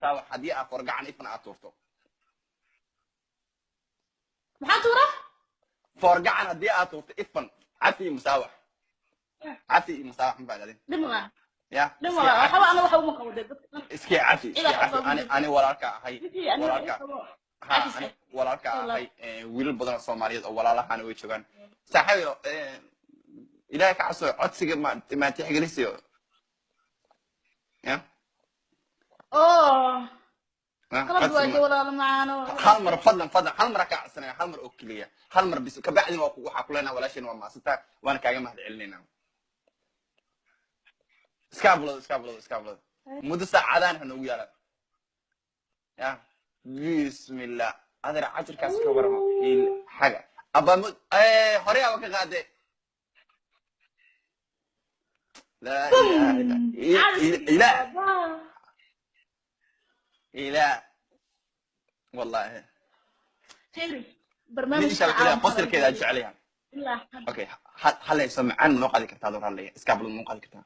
Musaawax haddii aad foorgacan ifan aad tuurto. Maxaa tuura? Foorgacan haddii aad tuurto ifan, cafi iyo musaawax, cafi iyo musaawax, ma faadadin? Dhib ma Ya. Dhib ma waxba, ana waxa uma qabo dee dadka dhan. Iska cafi, iska Ilaa cafi. waxba Ani ugu ani walaalka ahay. Wixii aniga Walaalka ii qabo. Ha. Cafis. Ani walaalka Walaal. ahay, wiilal badan oo Soomaaliyeed oo walaalahana way joogaan. Saaxiibo, Ilaahay ka cabso, codsiga ma tixgelisiyo ya. Oo. Ha, qalad codsiga waa de, walaalo macaano. Hal mar, fadlan, fadlan, hal mar kaa codsanaya, hal mar oo keliya, hal mar bis. Kabacdin waa waxaa ku leenaha walaasheen waa maasantaa, waana kaaga mahad celinaynaa. Iska upload, iska upload, iska upload. Muddo saacadaan ha noogu yaala ya. Bismillah, adeer, cajirkaas ka waramo il xaga abaa hore aba ka qaade. Laa ilaha illa ilah ilah, wallahi. Firi. Nin Barnaamijka insha Allah caalamka qosolkeeda jecelayaa. Ilaa hadda. Okay, halayso macaan, ma noo qaadi kartaa adoo hadlaya? Iska upload, ma noo qaadi kartaa?